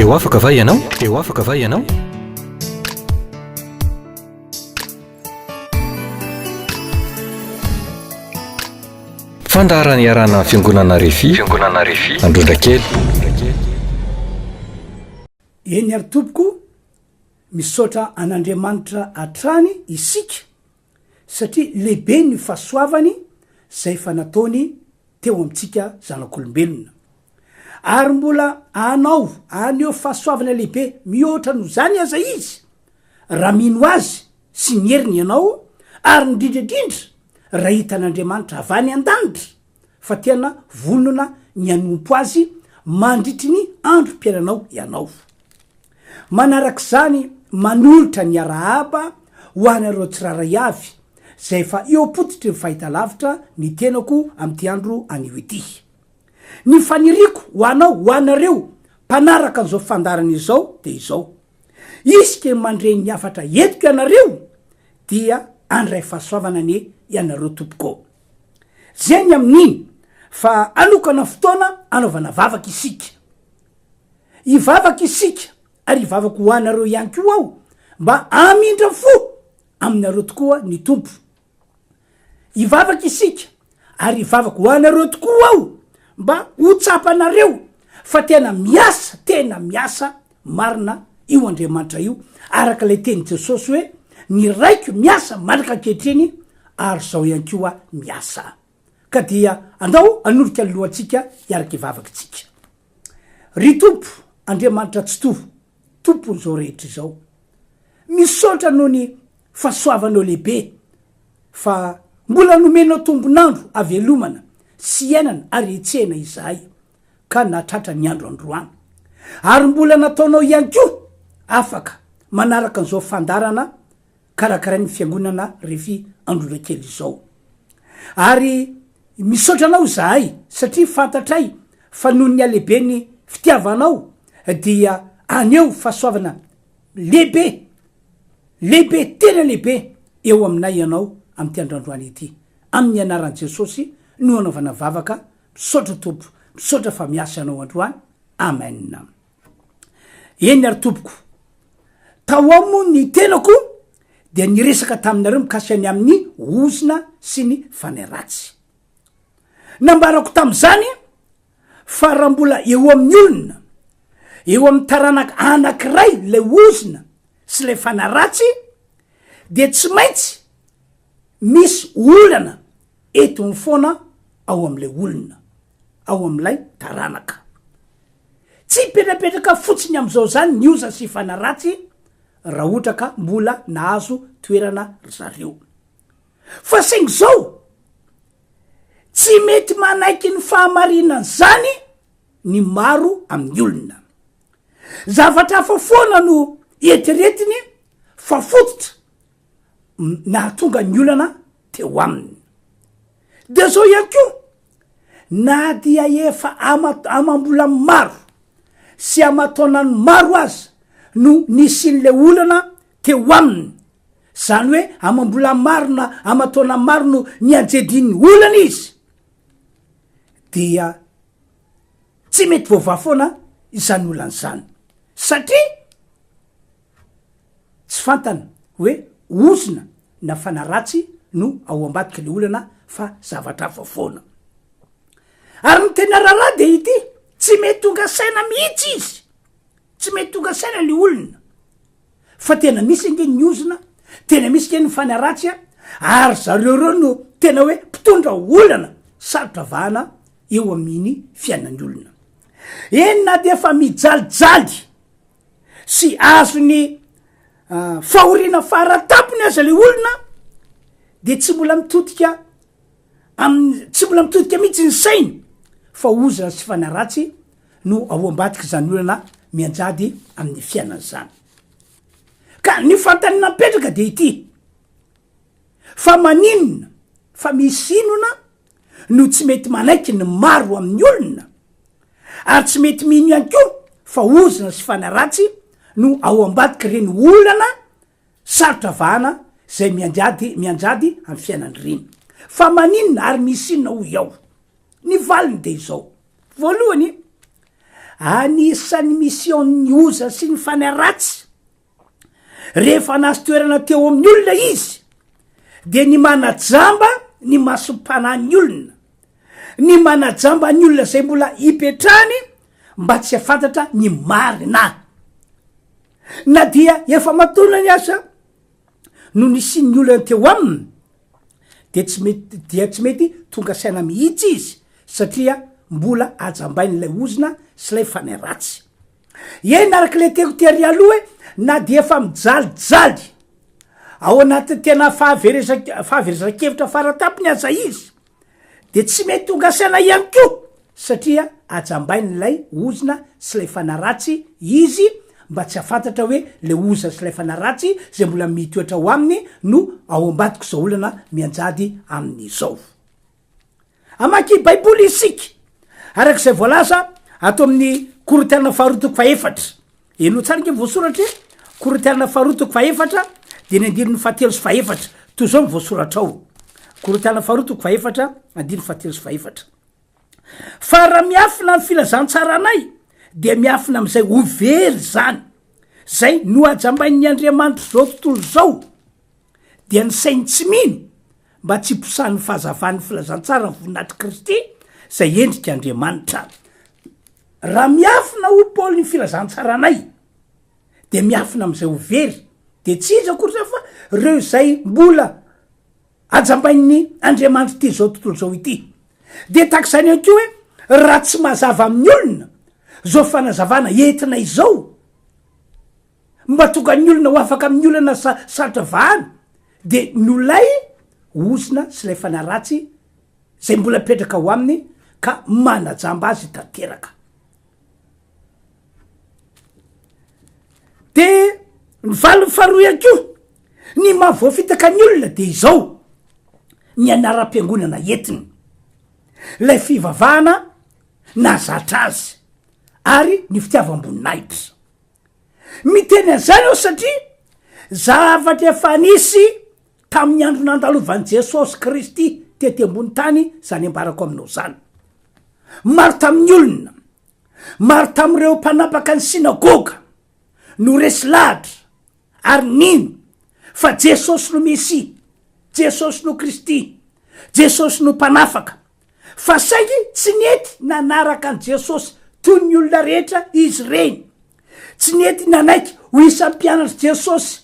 Te ho afaka va ianao? Te ho afaka va ianao? Fandaharana iarahana amin'ny Fiangonana Refi, Fiangonana Refi, Androndrakely. Eny ary tompoko, misaotra an'Andriamanitra hatrany isika satria lehibe ny fahasoavany zay efa nataony teo amintsika zanak'olombelona. Ary mbola hanao, haneho fahasoavana lehibe mihoatra noho izany aza Izy, raha mino Azy sy ny heriny ianao, ary indrindra indrindra raha hitan'Andriamanitra avy any an-danitra fa tena vonona ny hanompo Azy mandritry ny androm-piainanao ianao. Manarak'izany, manolotra ny arahaba ho anareo tsirairay avy izay efa eo am-pototry ny fahitalavitra ny tenako amin'ity andro anio ity. Ny faniriako ho anao, ho anareo mpanaraka an'izao fandaharana izao dia izao, Isika mandre ny hafatra entiko ianareo dia handray fahasoavana anie ianareo tompoko. Zay ny amin'iny fa hanokana fotoana hanaovana vavaka isika. Hivavaka isika ary hivavaka ho anareo ihany koa aho mba hamindra fo aminareo tokoa ny Tompo. Hivavaka isika ary hivavaka ho anareo tokoa aho mba ho tsapanareo fa tena miasa, tena miasa marina io Andriamanitra io, araka ilay tenin'i Jesosy hoe, ny Raiko miasa mandraka ankehitriny ary izao ihany koa miasa. Ka dia andao hanorika ny lohantsika hiaraka hivavaka isika. Ry Tompo, Andriamanitra Tsitoha, Tompon'izao rehetra izao, misaotra noho ny fahasoavanao lehibe fa mbola nomenao tombon'andro havelomana sy hiainana ary hetsehina izahay ka nahatratra ny andro androany. Ary mbola nataonao ihany koa afaka manaraka an'izao fandaharana karakarain'ny Fiangonana Refi Androndrakely izao. Ary misaotra anao izahay satria fantatray fa noho ny halehiben'ny fitiavanao dia haneho fahasoavana lehibe, lehibe, tena lehibe eo aminay ianao amin'ity andro androany ity. Amin'ny anaran'i Jesosy no anaovana vavaka, misaotra Tompo, misaotra fa miasa ianao androany. Amen. Eny ary tompoko, tao ao moa ny tenako dia niresaka taminareo mikasika ny amin'ny ozona sy ny fanahy ratsy. Nambarako tamin'izany fa raha mbola eo amin'ny olona, eo amin'ny taranaka anankiray ilay ozona sy ilay fanahy ratsy dia tsy maintsy misy olana entiny foana ao amin'ilay olona, ao amin'ilay taranaka. Tsy hipetrapetraka fotsiny amin'izao izany ny oza sy fana ratsy raha ohatra ka mbola nahazo toerana ry zareo. Fa saingy izao, tsy mety manaiky ny fahamarinan'izany ny maro amin'ny olona. Zavatra hafa foana no eritreretiny fa fototra nahatonga ny olana teo aminy. De zao ihany koa, na dia efa ama- amam-bola maro sy aman-taonany maro aza no nisian'le olana teo aminy, zany hoe amam-bola maro na aman-taona maro no nianjadian'ny olana izy, dia tsy mety voavaha foana izany olana izany, satria Tsy fantany hoe ozona na fanahy ratsy no ao ambadiky le olana fa zavatra hafa foana. Ary ny tena raharaha de ity, tsy mety tonga saina mihitsy izy, tsy mety tonga saina le olona fa tena misy ange ny ozona, tena misy ange ny fanahy ratsy a, ary zareo reo no tena hoe mpitondra olana sarotra vahana eo amin'iny fiainan'ny olona. Eny na dia efa mijalijaly sy azony fahoriana faratampony aza le olona de tsy mbola mitodika amin'ny tsy mbola mitodika mihitsy ny sainy fa ozona sy fanaratsy no ao ambadika izany olana mianjady amin'ny fiainana zany ka ny fantanina mipetraka de ity fa maninona fa misy inona no tsy mety manaiky ny maro amin'ny olona ary tsy mety mino ihany koa fa ozona sy fanahy ratsy no ao ambadika ireny olana sarotra vahana zay mianjady mianjady amin'ny fiainany ireny. Fa maninona ary misy inona hoy aho? Ny valiny dia izao, voalohany, Anisan'ny mission-n'ny oza sy ny fanahy ratsy, rehefa nahazo toerana teo amin'ny olona izy, dia ny manajamba ny masom-panahin'ny olona, ny manajamba ny olona izay mbola ipetrahany mba tsy hahafantatra ny marina. Na dia efa aman-taonany aza no nisian'ny olana teo aminy, dia tsy mety dia tsy mety tonga saina mihitsy izy satria mbola ajambain'ilay ozona sy ilay fanahy ratsy. Eny araka ilay teko tery aloha hoe na dia efa mijalijaly ao anatin'ny tena fahavereza- fahaverezan-kevitra faratampony aza izy dia tsy mety tonga saina ihany koa satria ajambain'ilay ozona sy ilay fanahy ratsy izy mba tsy hahafantatra hoe ilay ozona sy ilay fanahy ratsy izay mbola mitoetra ao aminy no ao ambadik'izao olana mianjady aminy izao. Hamaky Baiboly isika, araka izay voalaza ato amin'ny Korintiana faharoa toko fahefatra. Henoy tsara ange voasoratra e! Korintiana faharoa toko fahefatra, dia ny andininy fahatelo sy fahefatra. Toy izao ny voasoratra ao. Korintiana faharoa toko fahefatra, andininy fahatelo sy fahefatra. Fa raha miafina ny filazantsaranay, dia miafina amin'izay ho very izany, izay nohajambain'ny Andriamanitr'izao tontolo izao, dia ny sain'ny tsy mino, mba tsy hiposahan'ny fahazavan'ny filazantsaran'ny voninahitr'i Kristy, izay endrika Andriamanitra. Raha miafina hoy Paoly ny filazantsaranay, dia miafina amin'izay ho very, dia tsy iza akory izany fa ireo izay mbola ajambain'ny Andriamanitr'ity izao tontolo izao ity. Dia tahaka izany ihany koa hoe raha tsy mazava amin'ny olona izao fanazavana entina izao, mba tonga ny olona ho afaka amin'ny olana sarotra vahana, dia ny olay ozona sy ilay fanahy ratsy izay mbola mipetraka ao aminy ka manajamba azy tanteraka. De ny valiny faharoa ihany koa, ny maha voafitaka ny olona de izao, ny anaram-piangonana entiny, lay fivavahana nahazatra azy ary ny fitiavam-boninahitra. Miteny an'izany aho satria zavatra efa nisy tamin'ny andro nandalovan'i Jesosy Kristy tety ambony tany izany ambarako aminao izany. Maro tamin'ny olona, maro tamin'ireo mpanapaka ny synagoga no resy lahatra ary nino fa Jesosy no Mesia, Jesosy no Kristy, Jesosy no Mpanafaka. Fa saingy tsy nety nanaraka an'i Jesosy toy ny olona rehetra izy ireny. Tsy nety nanaiky ho isan'ny mpianatr'i Jesosy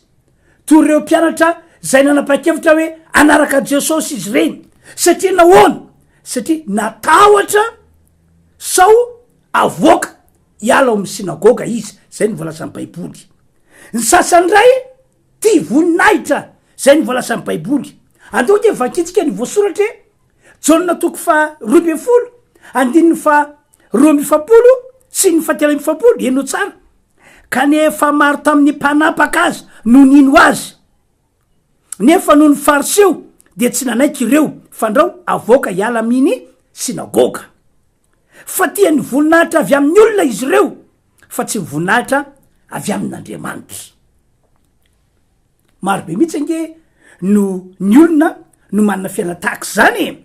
toy ireo mpianatra izay nanapa-kevitra hoe hanaraka an'i Jesosy izy ireny. Satria nahoana? Satria natahotra sao avoaka hiala ao amin'ny synagoga izy. Izay no voalazan'ny Baiboly. Ny sasany indray tia voninahitra. Izay no voalazan'ny Baiboly. Andao ange vakintsika ny voasoratra e. Jaona toko faha 12, andininy faha 42 sy ny faha 43, henoy tsara. Kanefa maro tamin'ny mpanapaka azy no nino azy. Nefa noho ny Fariseo dia tsy nanaiky ireo, fandrao avoaka hiala amin'ny synagoga. Fa tia ny voninahitra avy amin'ny olona izy ireo, fa tsy ny voninahitra avy amin'Andriamanitra. Maro be mihitsy ange no ny olona no manana fiainana tahaka izany e!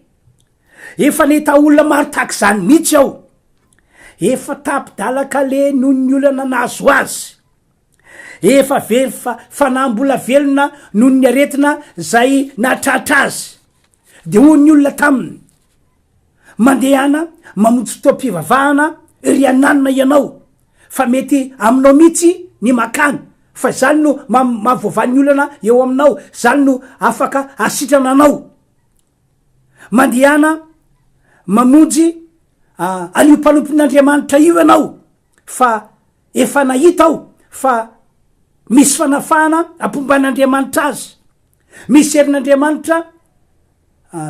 Efa nahita olona maro tahaka izany mihitsy aho. Efa tapi-dalan-kaleha noho ny olana nahazo azy. Efa very fa fanahy mbola velona noho ny aretina izay nahatratra azy. Dia hoy ny olona taminy, Mandehana mamonjy fotoam-pivavahana ry ananona ianao fa mety aminao mihitsy ny makany fa izany no mahavoavaha ny olana eo aminao, izany no afaka hasitrana anao. Mandehana mamonjy an'io mpanompon'Andriamanitra io ianao fa efa nahita aho fa misy fanafahana ampomban'Andriamanitra azy, misy herin'Andriamanitra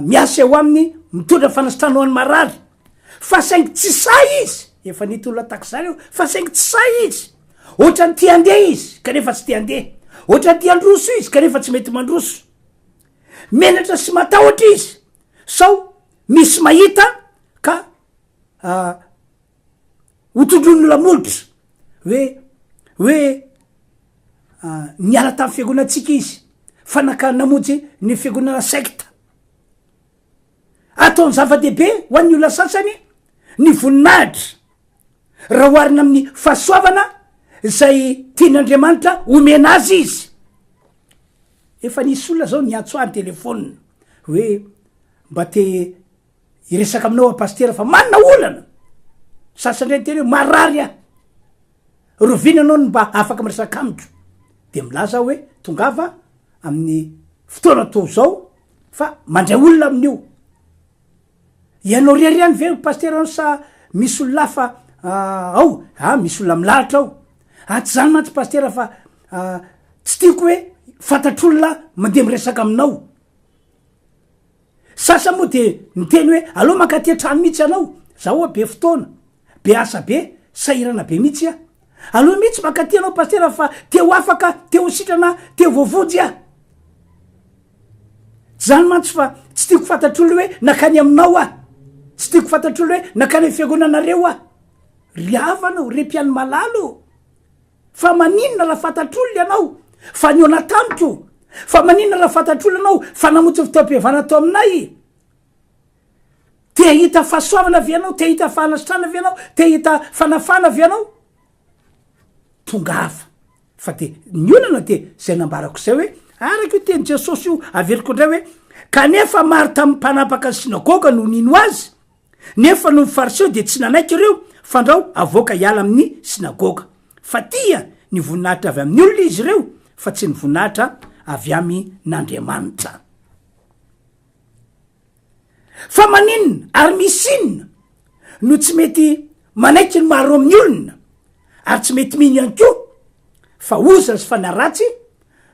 miasa eo aminy mitondra fanasitrana ho an'ny marary fa saingy tsy sahy izy, efa nety olona tahaka izany io, fa saingy tsy sahy izy, ohatran'ny te handeha izy kanefa tsy te handeha, ohatran'ny te handroso izy kanefa tsy mety mandroso, menatra sy matahotra izy sao misy mahita ka ho tondroin'ny olona molotra hoe hoe niala tamin'ny fiangonantsika izy fa naka namonjy ny fiangonana sekta. Ataony zava-dehibe ho an'ny olona sasany ny voninahitra. Raha oharina amin'ny fahasoavana izay tian'Andriamanitra omena azy izy. Efa nisy olona zao niantso ahy an-telefaonina hoe mba te hiresaka aminao aho pasitera fa manana olana. Sasany indray niteny hoe marary aho. Rovina ianao no mba afaka miresaka amiko. De milaza aho hoe tongava amin'ny fotoana toa izao fa mandray olona amin'io. Ianao rery ihany ve pasitera ao sa misy olona hafa ao? Ah, misy olona milahatra ao. Ah, tsy zany mantsy pasitera fa tsy tiako hoe fantatr'olona mandeha miresaka aminao. Sasa moa de niteny hoe aleo mankaty an-trano mihitsy ianao, za oa be fotoana, be asa be, sahirana be mihitsy aho. Aleo mihitsy mankaty ianao pasitera fa te ho afaka, te ho sitrana, te ho voavonjy aho. Tsy zany mantsy fa tsy tiako fantatr'olona hoe nakany aminao aho, tsy tiako fantatr'olona hoe nakany amin'ny fiangonanareo aho. Ry havana ô, ry mpihaino malala ô, fa maninona raha fantatr'olona ianao fa nihaona tamiko? Fa maninona raha fantatr'olona ianao fa namonjy ny fotoam-pihavanana tao aminay? Te hahita fahasoavana ve ianao? Te hahita fanasitranana ve ianao? Te hahita fanafahana ve ianao? Tongava. Fa de ny olana de zay nambarako zay hoe araka io teny Jesosy io averiko indray hoe kanefa maro tamin'ny mpanapaka ny synagoga no nino azy nefa noho ny fariseo de tsy nanaiky ireo fandrao avoaka hiala amin'ny synagoga fa tia ny voninahitra avy amin'ny olona izy ireo fa tsy ny voninahitra avy amin'Andriamanitra. Fa maninona ary misy inona no tsy mety manaiky ny maro amin'ny olona ary tsy mety mino ihany koa fa ozona sy fanahy ratsy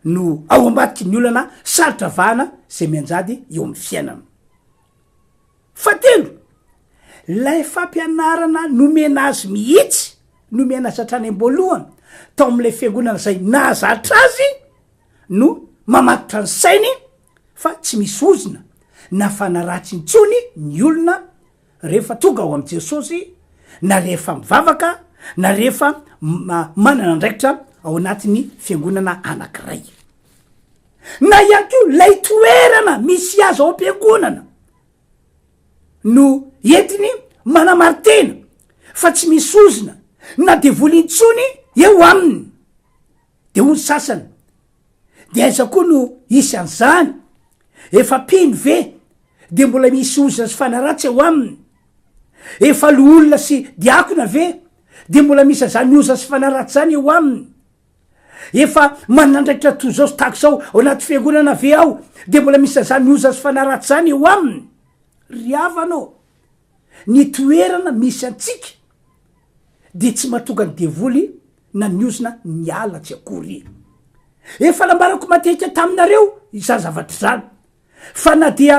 no ao ambadiky ny olana sarotra vahana izay mianjady eo amin'ny fiainana. Fahatelo, ilay fampianarana nomena azy mihitsy, nomena azy hatrany am-boalohany tao amin'ilay fiangonana izay nahazatra azy no mamatotra ny sainy fa tsy misy ozona na fanaratsy intsony ny olona rehefa tonga ao amin'i Jesosy na rehefa mivavaka na rehefa manana andraikitra ao anatin'ny fiangonana anankiray. Na ihany koa lay toerana misy azy ao am-piangonana no entiny manamari-tena fa tsy misy ozona na devoly intsony eo aminy. De hoy ny sasany, De aiza koa no hisy an'izany? Efa mpino ve de mbola misy ozona sy fanaratsy eo aminy? Efa loholona sy diakona ve de mbola misy an'izany ozona sy fanaratsy zany eo aminy? Efa manana andraikitra toy izao sy tahaka izao ao anaty fiangonana ve aho de mbola misy an'izany ozona sy fanaratsy zany eo aminy? Ry havana ô, ny toerana misy antsika dia tsy mahatonga ny devoly na ny ozona miala tsy akory. Efa nambarako matetika taminareo izany zavatra izany, fa na dia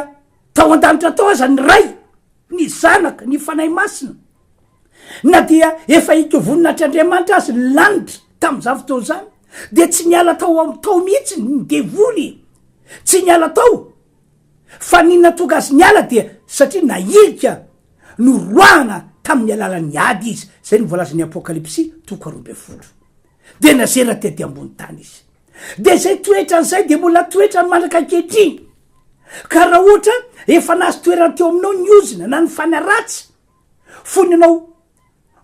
tao an-danitra tao aza ny Ray, ny Zanaka, ny Fanahy Masina, na dia efa ikovonin'Atr'Andriamanitra azy ny lanitra tamin'izany fotoana izany, dia tsy niala tao am tao mihitsy ny devoly, tsy niala tao, fa ny nahatonga azy niala dia satria nahilika Noroahana tamin'ny alalan'ny ady izy, izay no voalazan'ny Apokalypsy toko 12. Dia nazera tety ambony tany izy. Dia izay toetrany izay dia mbola toetrany mandraka ankehitriny. Ka raha ohatra efa nahazo toerana teo aminao ny ozona na ny fanahy ratsy, fony ianao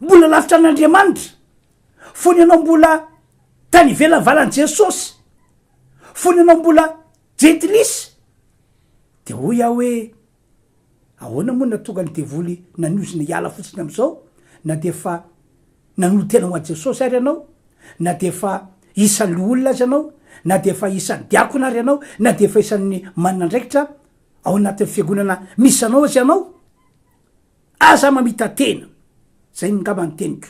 mbola lavitra an'Andriamanitra, fony ianao mbola tany ivelan'ny valan'i Jesosy, fony ianao mbola jentilisa, dia hoy aho hoe, Ahoana moa no nahatonga ny devoly nanozona hiala fotsiny amin'izao, na dia efa nanolo-tena ho an'i Jesosy ary ianao, na dia efa isan'ny loholona aza ianao, na dia efa isan'ny diakona ary ianao, na dia efa isan'ny manana andraikitra ao anatin'ny fiangonana misy anao aza ianao? Aza mamita-tena. Izay angamba ny teniko.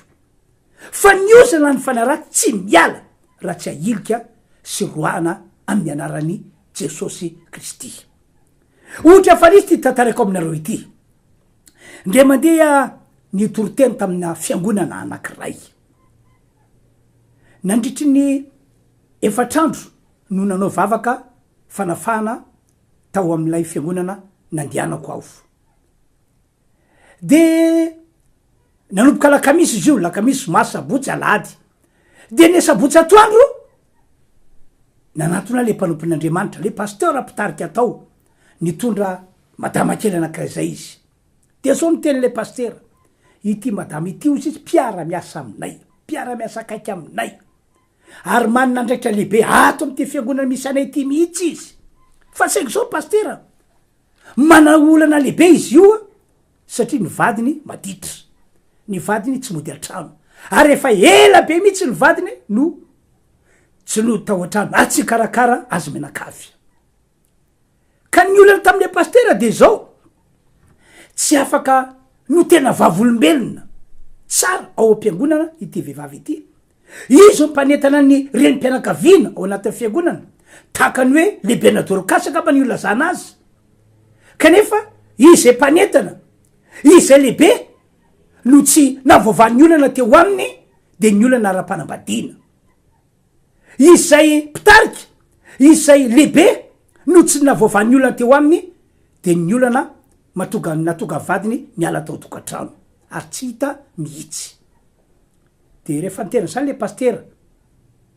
Fa ny ozona ny fanahy ratsy tsy miala raha tsy ahilika sy roahana amin'ny anaran'i Jesosy Kristy. Ohatra hafa nisy ity tantaraiko aminareo ity. Indray mandeha nitory teny tamina fiangonana anankiray. Nandritry ny efatr'andro no nanao vavaka fanafahana tao amin'ilay fiangonana nandehanako aho. De nanomboka alakamisy izy io, alakamisy, zoma, sabotsy, alahady. De ny asabotsy atoandro, nanantona le mpanompon'Andriamanitra, le pasteur mpitarika tao, nitondra madama kely anankiray zay izy. De zao ny tenin'ilay pasitera, Ity madama ity hozy izy mpiara-miasa aminay, mpiara-miasa akaiky aminay. Ary manana andraikitra lehibe ato amin'ity fiangonana misy anay ity mihitsy izy. Fa saingy izao pasitera, manana olana lehibe izy io satria ny vadiny maditra, ny vadiny tsy mody an-trano, ary efa ela be mihitsy ny vadiny no tsy nody tao an-trano ary tsy nikarakara azy mianakavy. Ka ny olana tamin'ilay pasitera dia izao, tsy afaka no tena vavolombelona tsara ao am-piangonana ity vehivavy ity. Izy no mpanentana ny renim-pianakaviana ao anatin'ny fiangonana, tahaka ny hoe lehibena Dorcas angamba no ilazana azy. Kanefa izy izay mpanentana, izy izay lehibe no tsy nahavoavahan'ny olana teo aminy dia ny olana ara-panambadiana. Izay mpitarika, izay lehibe no tsy navoavan'ny olana teo aminy dia ny olana matonga natonga vadiny niala tao tokantrano ary tsy hita mihitsy. De rehefa niteny an'izany le pasitera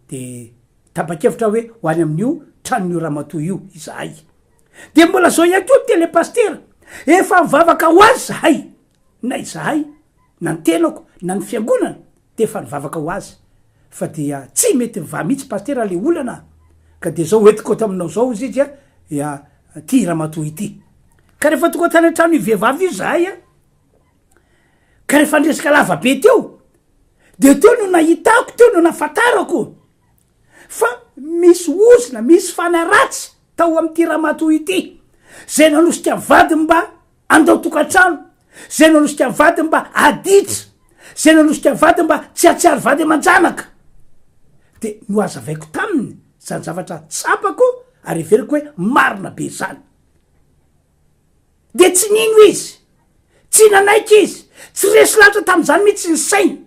de tapa-kevitra hoe ho any amin'io tranon'io ramatoa io izahay. De mbola zao ihany koa ny teny le pasitera, efa mivavaka ho azy zahay. Na izahay, na ny tenako, na ny fiangonana dia efa nivavaka ho azy fa dia tsy mety mivaha mihitsy pasitera le olana a! Ka dia zao entiko eto aminao zao hozy izy a, ya ty ramatoa ity. Ka rehefa tonga tany an-trano io vehivavy io izahay a, ka rehefa niresaka lava be teo, dia teo no nahitako, teo no nahafantarako fa misy ozona, misy fanahy ratsy tao amin'ity ramatoa ity, zay nanosika ny vadiny mba Andao tokantrano, zay nanosika vady mba aditra, zay nanosika vady mba tsy hatsiaro vady aman-janaka. De nohazavaiko taminy zany zavatra tsapako ary heveriko hoe marina be zany. De tsy nino izy, tsy nanaiky izy, tsy resy lahatra tamin'izany mihitsy ny sainy.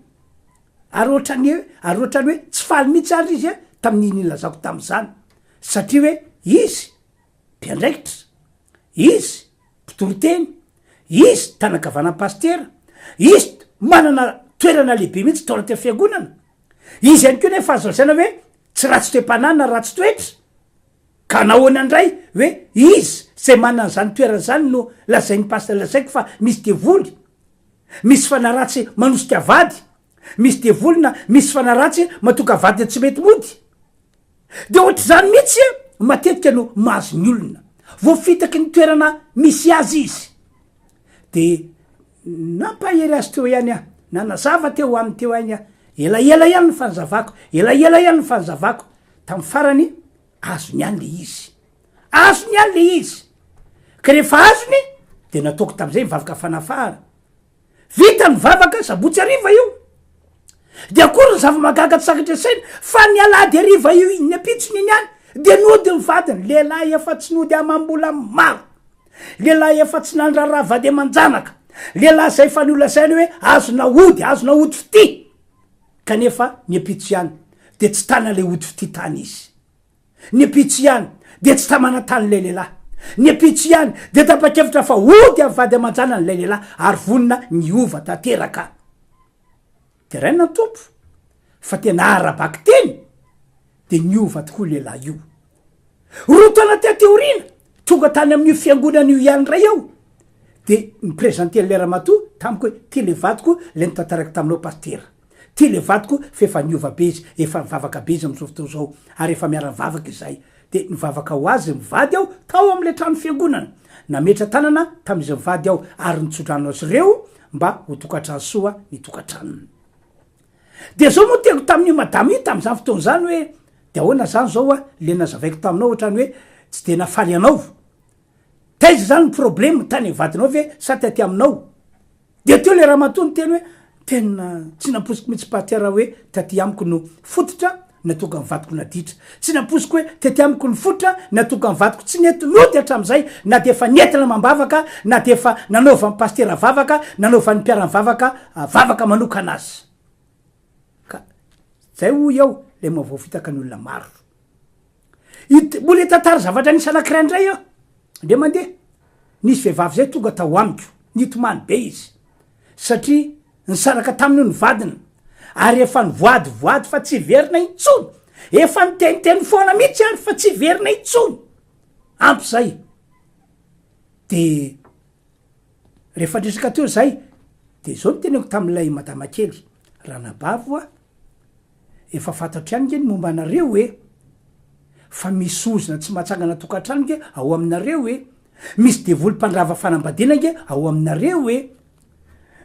Ary ohatran'ny hoe, ary ohatran'ny hoe tsy faly mihitsy ary izy tamin'iny nilazako tamin'izany, satria hoe izy mpiandraikitra, izy mpitoriteny, izy tanan-kavanan'ny pasitera, izy manana toerana lehibe mihitsy tao anatin'ny fiangonana, izy ihany koa nefa azo lazaina hoe tsy ratsy toe-panahy na ratsy toetra, ka nahoana indray hoe izy zay manana an'izany toerana izany no lazain'ny pasitera, lazaiko fa misy devoly, misy fanahy ratsy manosika vady, misy devoly na misy fanahy ratsy matoka vady tsy mety mody. De ohatr'izany mihitsy matetika no mahazo ny olona. Voafitaky ny toerana misy azy izy. De nampahery azy teo ihany aho, nanazava teo aminy teo ihany aho. Elaela ihany ny fanazavako, elaela ihany ny fanazavako. Tamin'ny farany, azony ihany le izy. Azony ihany le izy. Ka rehefa azony, de nataoko tamin'izay ny vavaka fanafahana. Vita ny vavaka, sabotsy hariva io. Dia akory ny zava-mahagaga tsy takatry ny saina fa ny alahady hariva io, ny ampitsony iny ihany, dia nody ny vadiny, lehilahy efa tsy nody amam-bola maro, lehilahy efa tsy nandraharaha vady aman-janaka, lehilahy izay efa nolazainy hoe azona ody, azona ody fitia, kanefa ny ampitso ihany dia tsy tana ilay ody fitia tany izy. Ny ampitso ihany dia tsy tamana tany ilay lehilahy. Ny ampitso ihany dia tapa-kevitra fa hody amin'ny vady aman-janany ilay lehilahy ary vonona ny hiova tanteraka. Deraina ny Tompo fa tena ara-bakiteny dia niova tokoa io lehilahy io. Roa taona taty aoriana, tonga tany amin'io fiangonana io ihany indray aho dia ni-presenter an'ilay ramatoa tamiko hoe ty ilay vadiko ilay notantarako taminao pasitera. Ty le vadiko f'efa niova be izy, efa nivavaka be izy amzao fotoana zao, ary efa miara mivavaka izahay. De nivavaka ho azy mivady aho tao amle trano fiangonana. Nametra tanana tamizy mivady aho ary nitsodrano azy ireo mba ho tokantrano soa ny tokantranony. De zao moa teniko tamin'io madama io tamzany fotoana zany hoe de ahoana zany zao a le nazavaiko taminao ohatrany hoe tsy de nafaly anao. Taiza zany ny problème, tany am vadinao ve sa taty aminao? Dia teo le ramatoa niteny hoe tena tsy nampoiziko mihitsy Pater hoe taty amiko no fototra natonga ny vadiko naditra. Tsy nampoiziko hoe tety amiko ny fototra natonga ny vadiko tsy nety nody hatramin'izay na dia efa nentina amam-bavaka na dia efa nanaovan'ny pasitera vavaka, nanaovan'ny mpiara-mivavaka vavaka manokana aza. Ka zay hoy aho le mahavoafitaka ny olona maro. It, mbola hitantara zavatra nisy anankiray indray aho. Indray mandeha, nisy vehivavy izay tonga tao amiko, nitomany be izy, satria nisaraka taminy hono ny vadiny, ary efa nivoadivoady fa tsy hiverina intsony, efa niteniteny foana mihitsy ary fa tsy hiverina intsony, ampy izay. De rehefa niresaka teo izahay, De zao no teneniko tamin'ilay madama kely, ranabavy hoa, efa fantatro ihany nge ny momba anareo e! Fa misy ozona tsy mahatsangana tokantrano nge ao aminareo e! Misy devoly mpandrava fanambadiana nge ao aminareo e!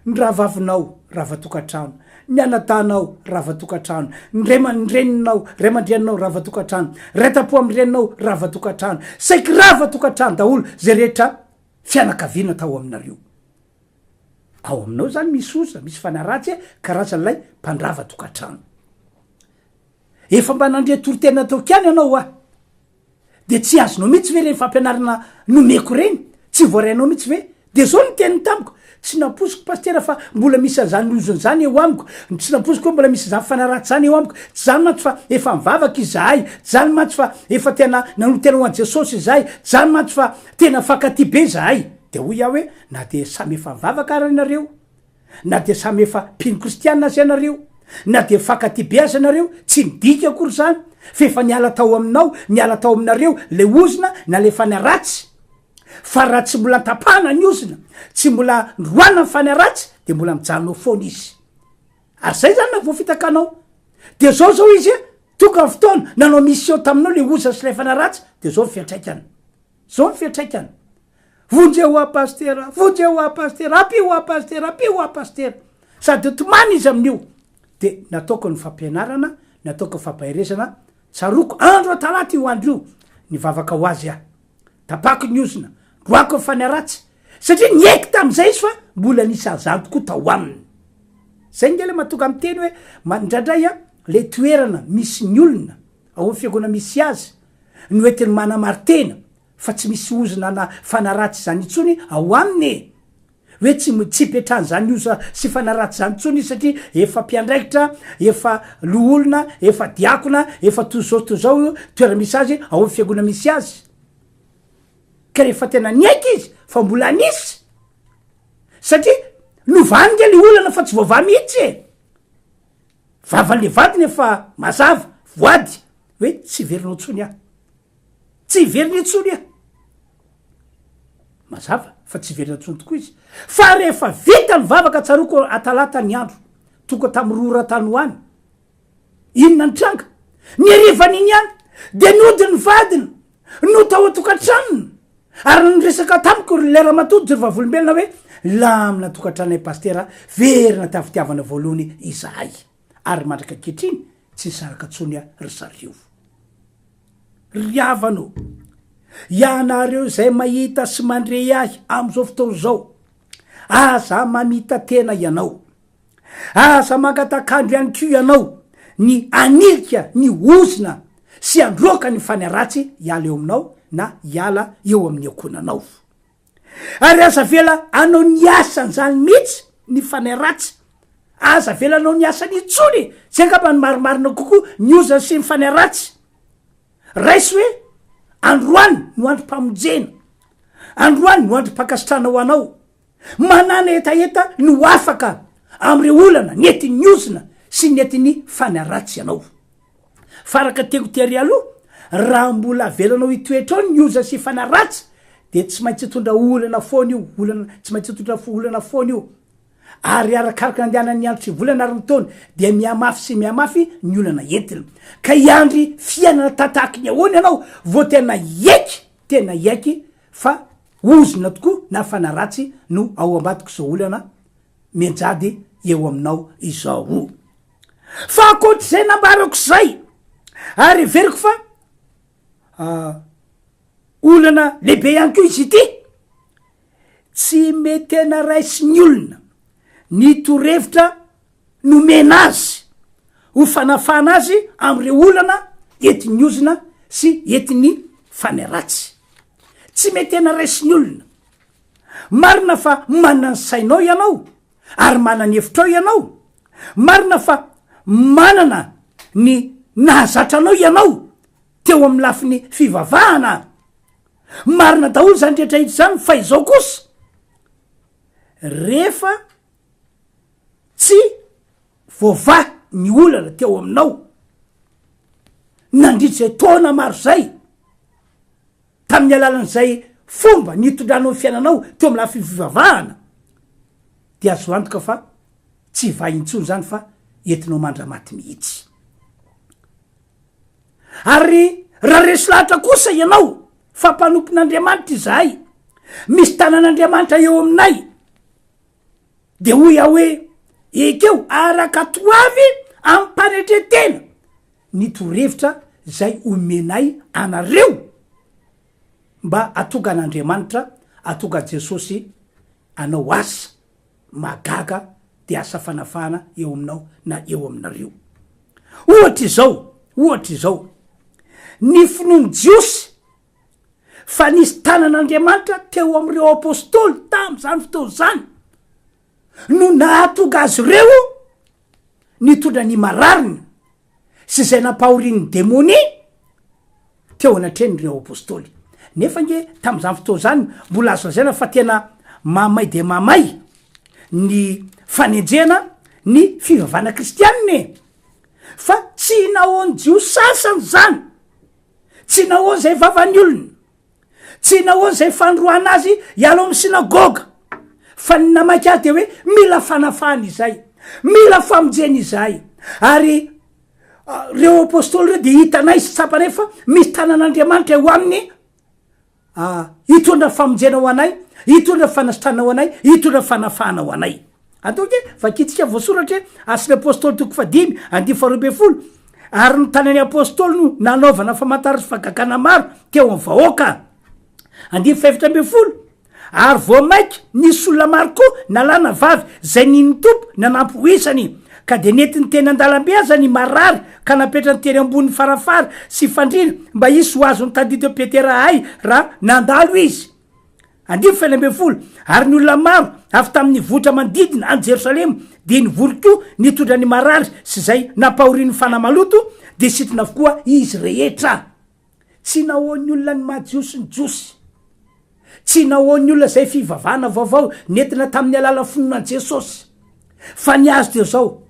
Ny rahavavinao rava tokantrano, ny anadahinao rava tokantrano, ny ray aman dreninao, ray aman-dreninao rava tokantrano, ray tam-po amin'ny reninao rava tokantrano, saiky rava tokantrano daholo zay rehetra fianakaviana tao aminareo. Ao aminao zany misy osa, misy fanahy ratsy karazan'ilay mpandrava tokantrano. Efa mba nandre toriteny nataoko ihany ianao hoa. De tsy azonao mihitsy ve ireny fampianarana nomeko ireny? Tsy voarainao mihitsy ve? De zao ny teniny tamiko, tsy nampoiziko pasitera fa mbola misy an'izany ozona izany eo amiko, tsy nampoiziko hoe mbola misy an'izany fanahy ratsy izany eo amiko, tsy izany mantsy fa efa mivavaka izahay, tsy izany mantsy fa efa tena nanolo-tena ho an'i Jesosy izahay, tsy izany mantsy fa tena mifankatia be izahay. De hoy aho hoe, na dia samy efa mivavaka ara ianareo, Na dia samy efa mpino kristiana aza ianareo, na dia mifankatia be aza ianareo, tsy midika akory izany fa efa niala tao aminao, niala tao aminareo ilay ozona na ilay fanahy ratsy. Fa raha tsy mbola tapahana ny ozona, tsy mbola noroahana ny fanahy ratsy, dia mbola mijanona ao foana izy. Ary izay izany na voafitaka anao. Dia izao izao izy, tonga ny fotoana, nanao mission taminao ilay ozona sy ilay fanahy ratsy, dia izao ny fiantraikany. Zao ny fiantraikany. Vonjeo aho pasitera, vonjeo aho pasitera, ampio aho pasitera, ampio aho pasitera. Sady tomany izy amin'io. De nataoko ny fampianarana, nataoko ny fampaherezana, tsaroako andro talata io andro io, nivavaka ho azy aho. Tapako ny ozona, roako ny fanahy ratsy, satria niaiky tamin'izay izy fa mbola nisy an'izany tokoa tao aminy. Zay nge le mahatonga miteny hoe indraindray an, le toerana misy ny olona, ao amin'ny fiangonana misy azy, no entiny manamari-tena fa tsy misy ozona na fanahy ratsy izany intsony ao aminy e! Hoe tsy tsy ipetrahan'izany oza sy fanahy ratsy izany intsony izy satria efa mpiandraikitra, efa loholona, efa diakona, efa toy izao sy toy izao io toerana misy azy ao amin'ny fiangonana misy azy. Ka rehefa tena niaiky izy fa mbola nisy, satria novahany nge le olana fa tsy voavaha mihitsy e! Vavan'le vadiny efa mazava, voady, hoe tsy hiverina ao intsony aho. Tsy hiverina intsony aho. Mazava fa tsy hiverina intsony tokoa izy. Fa rehefa vita ny vavaka tsaroako atalata ny andro, tonga tamin'ny roa ora tany ho any, inona ny tranga? Ny harivan'iny ihany dia nody ny vadiny no tao an-tokantranony ary niresaka tamiko ry ilay ramatoa jiro vavolombelona hoe lamina tokantranonay pastera verina tamin'ny fitiavana voalohany izahay ary mandraka ankehitriny tsy nisaraka intsony ry zareo. Ry havana ô, ianareo izay mahita sy mandre ahy amin'izao fotoana izao, aza mamita-tena ianao. Aza mangatak'andro ihany koa ianao ny hanilika ny ozona sy handroaka ny fanahy ratsy hiala eo aminao na hiala eo amin'ny ankohonanao. Ary aza avela hanao ny asan'izany mihitsy ny fanahy ratsy. Aza avela hanao ny asany intsony. Zay angamba ny marimarina kokoa ny ozona sy ny fanahy ratsy. Raiso hoe androany no androm-pamonjena. Androany no androm-pankasitrahana ho anao. Manana hetaheta ny ho afaka amin'ireo olana nentin'ny ozona sy nentin'ny fanahy ratsy ianao. Fa araka tiako tery aloha, raha mbola avelanao hitoetra ao ny ozona sy fanahy ratsy dia tsy maintsy hitondra olana foana io, olana, tsy maintsy hitondra olana foana io. Ary arakaraka ny andehanan'ny andro sy volana ary ny taona dia mihamafy sy mihamafy ny olana entiny. Ka hiandry fiainana tatahaky ny ahoana ianao vao tena hiaiky, tena hiaiky fa Ozona tokoa na fanahy ratsy no ao ambadik'izao olana mianjady eo aminao izao. Fa ankoatr'izay nambarako izay, ary heveriko fa olana lehibe ihany koa izy ity, tsy mety tena raisin'ny olona ny torohevitra nomena azy ho fanafahana azy amin'ireo olana entin'ny ozona sy entin'ny fanahy ratsy. Tsy mety tena raisin'ny olona. Marina fa manana ny sainao ianao ary manana ny hevitrao ianao. Marina fa manana ny nahazatra anao ianao teo amin'ny lafiny fivavahana. Marina daholo izany rehetra rehetra izany fa izao kosa, rehefa Tsy voavaha ny olana teo aminao nandritra izay taona maro izay, tamin'ny alalan'izay fomba nitondranao ny fiainanao teo amin'ny lafiny fivavahana. dia azo antoka fa tsy hivaha intsony izany fa entinao mandra-maty mihitsy. Ary raha resy lahatra kosa ianao fa mpanompon'Andriamanitra izahay, misy tanan'Andriamanitra eo aminay, dia hoy aho hoe, ekeo araka toavy amim-panetren-tena ny torohevitra izay omenay anareo mba hahatonga an'Andriamanitra, hahatonga an'i Jesosy hanao asa mahagaga dia asa fanafahana eo aminao na eo aminareo. Ohatra izao, ohatra izao, ny finoan'ny Jiosy fa nisy tanan'Andriamanitra teo amin'ireo apostoly tamin'izany fotoana izany no nahatonga azy ireo nitondra ny marariny sy izay nampahorian'ny demonia teo anatrehan'ireo apostoly. Nefa ange tamin'izany fotoana izany mbola azo lazaina fa tena mamay dia mamay ny fanenjehana ny fivavahana kristianina e! Fa tsy nahoan'ny Jiosy sasany izany, tsy nahoany izay vavan'ny olona, Tsy nahoana izay fandroahana azy hiala ao amin'ny synagoga, fa ny namaky azy dia hoe mila fanafahana izahay, mila famonjena izahay. Ary ireo apostoly ireo dia hitanay sy tsapanay fa misy tanan'Andriamanitra eo aminy hitondra famonjena ho anay, hitondra fanasitranana ho anay, hitondra fanafahana ho anay. Atao ange, vakintsika voasoratra hoe Asan'ny Apostoly toko fahadimy, andininy faharoa ambin'ny folo, Ary ny tanan'ny Apostoly no nanaovana famantarana sy fahagagana maro teo amin'ny vahoaka. Andininy fahefatra ambin'ny folo, Ary vao mainka nisy olona maro koa na lahy na vavy izay nino ny Tompo nanampy ho isany, ka dia nentiny teny an-dalambe aza ny marary ka napetrany tery ambonin'ny farafara sy fandriana mba hisy ho azon'ny tandindon'i Petera ahay raha nandalo izy. Andininy fahenina ambin'ny folo, Ary ny olona maro avy tamin' ny vohitra manodidina an'i Jerosalema dia nivory koa nitondra ny marary sy izay nampahorian' ny fanahy maloto, dia sitrana avokoa izy rehetra. Tsy nahoan'ny olona ny maha Jiosy ny Jiosy. Tsy nahoan'ny olona izay fivavahana vaovao nentina tamin' ny alalan'ny finoana an'i Jesosy. Fa ny azy dia izao,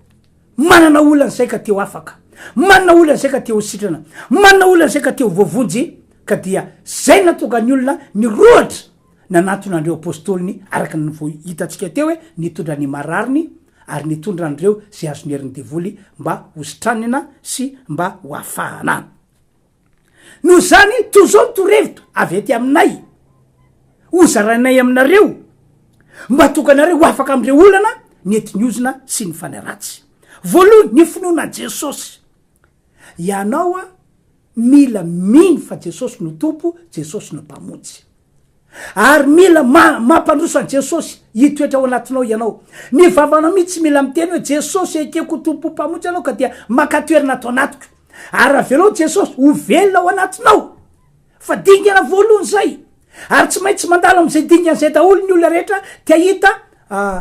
manana olana izay ka te ho afaka, manana olana izay ka te ho sitrana, manana olana izay ka te ho voavonjy, ka dia izay nahatonga ny olona nirohotra nanatona an'ireo apostoliny araka ny vao hitantsika teo hoe nitondra ny marariny ary nitondra an'ireo izay azon'ny herin'ny devoly mba hositranina sy mba ho afahana. Noho izany, toy izao ny torohevitra avy aty aminay, hozarainay aminareo, mba hahatonga anareo ho afaka amin'ireo olana nentin'ny ozona sy ny fanahy ratsy. Voalohany, ny finoana an'i Jesosy. Ianao mila mino fa Jesosy no Tompo, Jesosy no Mpamonjy. Ary mila ma, mampandroso an'i Jesosy hitoetra ao anatinao ianao. Ny vavanao mihitsy mila miteny hoe, Jesosy, ekeko ho Tompo Mpamonjy Ianao ka dia maka toerana ato anatiko. Ary avelao Jesosy ho velona ao anatinao. Fa dingana voalohany izay. Ary tsy maintsy mandalo amin'izay dingana izay daholo ny olona rehetra te hahita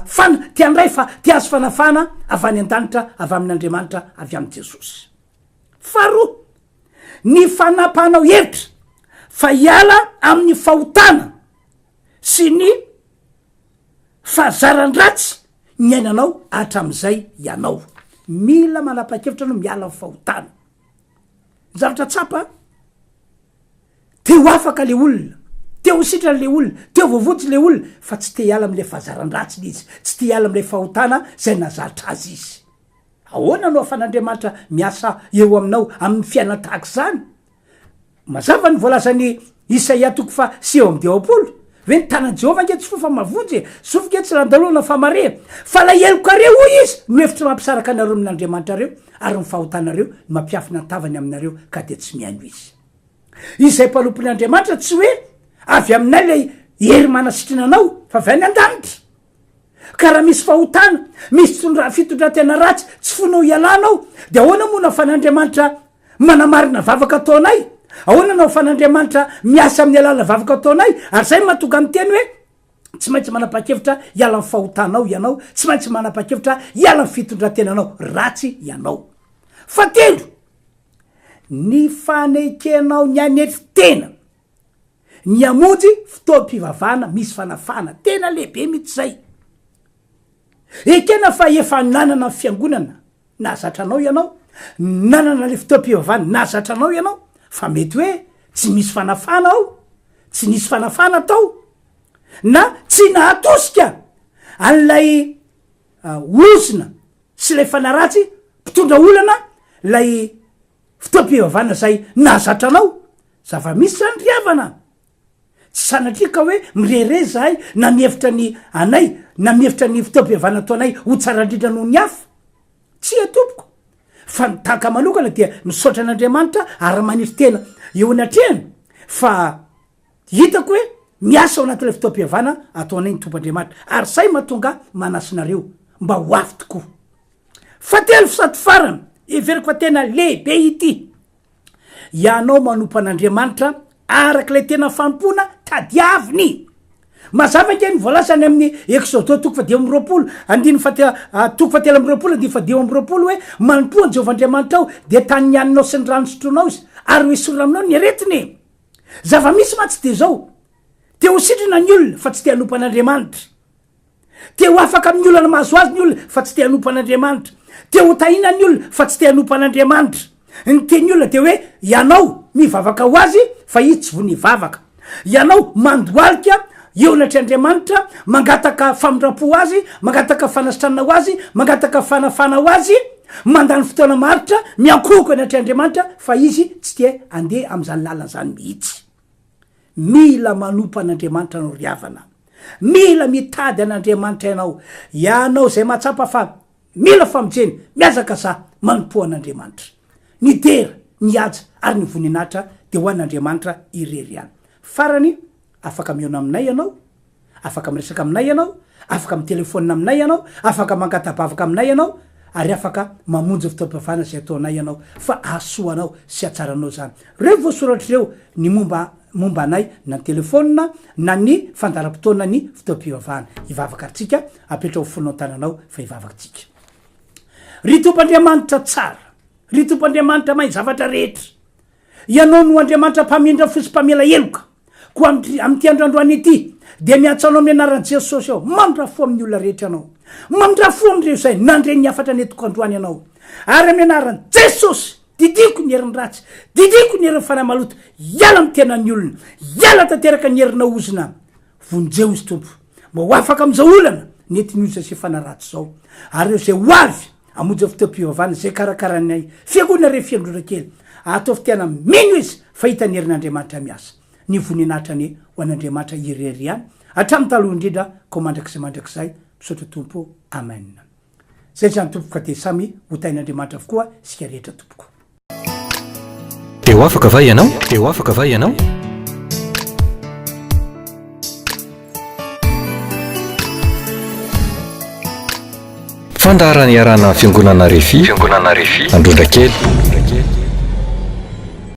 fan, te handray fa, te hahazo fanafahana avy any an-danitra, avy amin'Andriamanitra, avy amin'i Jesosy. Faharoa, ny fanapahanao hevitra fa hiala amin'ny fahotana sy ny fahazaran-dratsy niainanao hatramin'izay ianao. Mila manapa-kevitra anao miala amin'ny fahotana. Ny zavatra tsapa, te ho afaka le olona, te ho sitrana le olona, te ho voavonjy le olona, fa tsy te hiala amin'ilay fahazaran-dratsiny izy, tsy te hiala amin'ilay fahotana izay nahazatra azy izy. Ahoana no ahafan'Andriamanitra miasa eo aminao amin'ny fiainana tahaka izany? Mazava ny voalazan'i Isaia toko faha 89, hoe ny tanan'i Jehovah ange tsy fohy fa mahavonjy e, zovy ange tsy landalona fa mare. Fa ilay helokareo, hoy izy, no efitra mampisaraka anareo amin'Andriamanitrareo, ary ny fahotanareo no mampiafina ny tavany aminareo, ka dia tsy mihaino izy. Izay mpanompon'Andriamanitra tsy hoe avy aminay ilay hery manasitrana anao, fa avy any an-danitra. Ka raha misy fahotana, misy tondra, fitondran-tena ratsy tsy foinao hialana ao, dia ahoana moa no ahafan'Andriamanitra manamarina vavaka ataonay? Ahoana no ahafan'Andriamanitra miasa amin'ny alalan'ny vavaka ataonay? Ary izay no mahatonga miteny hoe, tsy maintsy manapa-kevitra hiala amin'ny fahotanao ianao, tsy maintsy manapa-kevitra hiala amin'ny fitondran-tenanao ratsy ianao. Fahatelo, ny fanekenao ny hanetry tena. Ny hamonjy fotoam-pivavahana misy fanafahana, tena lehibe mihitsy izay. Ekena fa efa nanana ny fiangonana nahazatra anao ianao, nanana le fotoam-pivavahana nahazatra anao ianao, fa mety hoe tsy misy fanafahana ao, tsy nisy fanafahana tao, na tsy nahatosika an'ilay. ozona sy ilay fanahy ratsy mpitondra olana ilay fotoam-pivavahana izay nahazatra anao. Zava-misy izany ry havana. Tsy sanatria ka hoe mirehareha izahay na mihevitra ny anay na mihevitra ny fotoam-pivavahana ataonay ho tsara indrindra noho ny hafa. Tsia tompoko. Fa ny tahaka manokana dia misaotra an'Andriamanitra ary maniry tena eo anatrehany fa hitako hoe miasa ao anatin'ilay fotoam-pihavana ataonay ny Tompo Andriamanitra ary izay mahatonga ahy manasa anareo mba ho avy tokoa. Fahatelo sady farany, heveriko fa tena lehibe ity. Ianao manompo an'Andriamanitra araka ilay tena fanompoana tadiaviny. Mazava ange ny voalaza any amin'ny Eksodo toko fahadimy amby roapolo andininy fahate- ah, toko fahatelo amby roapolo andininy fahadimy amby roapolo hoe manompoa an'i Jehovah Andriamanitrao dia tany ny haninao sy ny rano sotroinao izy ary ho esorina aminao ny aretiny. Zava-misy mantsy dia izao, te ho sitrana ny olona fa tsy te hanompo an'Andriamanitra. Te ho afaka amin'ny olana mahazo azy ny olona fa tsy te hanompo an'Andriamanitra. Te ho tahiana ny olona fa tsy te hanompo an'Andriamanitra. Ny tian'ny olona dia hoe ianao mivavaka ho azy fa izy tsy vonona hivavaka. Ianao mandohalika eo anatrehan'Andriamanitra, mangataka famindram-po ho azy, mangataka fanasitranana ho azy, mangataka fanafana ho azy, mandany fotoana maharitra miankohoka eo anatrehan'Andriamanitra fa izy tsy te handeha amin'izany lalana izany mihitsy. Mila manompo an'Andriamanitra anao ry havana. Mila mitady an'Andriamanitra ianao. Ianao izay mahatsapa fa mila famonjena, mihazakazaha manompoa an'Andriamanitra. Ny dera, ny haja ary ny voninahitra dia ho an'Andriamanitra irery ihany. Farany, afaka mihaona aminay ianao, Afaka miresaka aminay ianao, afaka mitelefaonina aminay ianao, afaka mangata-bavaka aminay ianao, ary afaka mamonjy ny fotoam-pivavahana izay ataonay ianao, fa hahasoa anao sy hahatsara anao izany. Ireo voasoratra ireo ny momba momba anay na ny telefaonina na ny fandaharam-potoana ny fotoam-pivavahana. Hivavaka ary tsika, apetraho fonao an-tananao fa hivavaka tsika. Ry Tompo Andriamanitra tsara, ry Tompo Andriamanitra mahay zavatra rehetra, Ianao no Andriamanitra mpamindra fo sy mpamela heloka. Koa amin'ity andro androany ity, dia miantso Anao amin'ny anaran'i Jesosy aho, mamindra fo amin'ny olona rehetra Ianao. Mamindra fo amin'ireo izay nandre ny hafatra nentiko androany Ianao. Ary amin'ny anaran'i Jesosy, didiako ny herin'ny ratsy, didiako ny herin'ny fanahy maloto, hiala amin'ny tenan'ny olona, hiala tanteraka ny herinao ozona. Vonjeo izy Tompo, mba ho afaka amin'izao olana nentin'ny ozona sy fanahy ratsy izao. Ary ireo izay ho avy hamonjy ny fotoam-pivavahana izay karakaranay fiangonana re fiandrona kely, ataovy tena mino izy fa hita ny herin'Andriamanitra miasa. Ny voninahitra anie ho an'Andriamanitra irery ihany, hatramin'ny taloha indrindra ka ho mandrakizay mandrakizay. Misaotra Tompo. Amen. Zay izany tompoko ka dia samy ho tahin'Andriamanitra avokoa isika rehetra tompoko. Te ho afaka va ianao? Te ho afaka va ianao? Fandaharana iarahana amin'ny Fiangonana Refi, Fiangonana Refi, Androndrakely.